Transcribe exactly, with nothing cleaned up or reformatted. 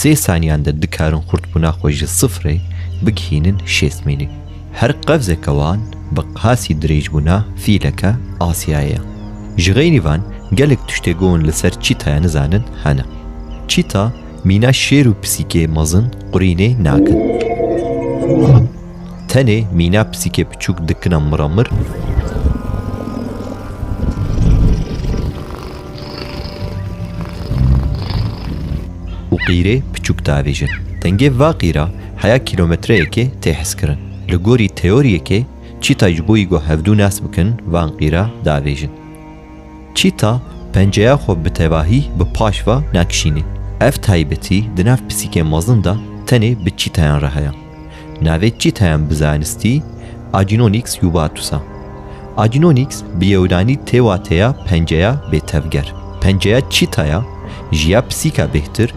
Dê saniyan de dikarin xurtbûna xwe ji sifrê bigihînin şêst mîlî. Her qevzeke wan bi qasî dirêjbûna fîleke Asyayê ye. Ji xeynî van gelek tiştê ku hûn li ser çîtaya nizanin hene. Çîta mîna şêr û pisîkê mezin qurînê nakin. Tenê mîna pisîkê piçûk dikine miramir û qîrê piçûk davêjin. Dengê va qîra heya kîlometreyekê tê hezkirin. Li gorî teoriyekê çîta ji bo yî ku hevdû nas bikin van qîra davêjin. Çîta penceya xwe bi tevahî bi paş ve nakişîne. Ev taybetî di nav pisîkên mezin de tenê bi çîtayan re heye. Navê çîtayan bi zanistî Acinonyx jubatus e. Acinonyx bi yewnanî tê wateya penceya bêtevger. Penceya çîtaya ji ya pisîka bêhtir